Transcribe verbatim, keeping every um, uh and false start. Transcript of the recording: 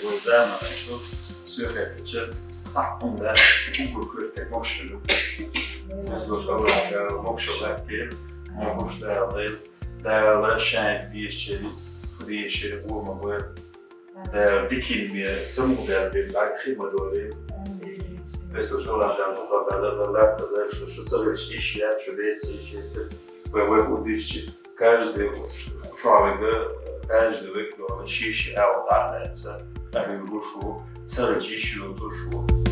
Вай заманчу сехетача цхьаккха да, угу куртек мокшалу. Мокшалу, мокшалу, мокшалу. Дала шайн дийшача, шу дийшача, гӀо ма гой. Дала дикин ме саму дала бен, даг хи ма дой. Вай со жолан дала духа дала, дала, дала, шу, шу цариш иш я, шу дец иш я, цар. Вай, вай удишчи, каждый, шу, шу, шу, каждый вай, дала, шиш я, вот так, да, ца. А вай гу шу, цариш иш ю, цу шу.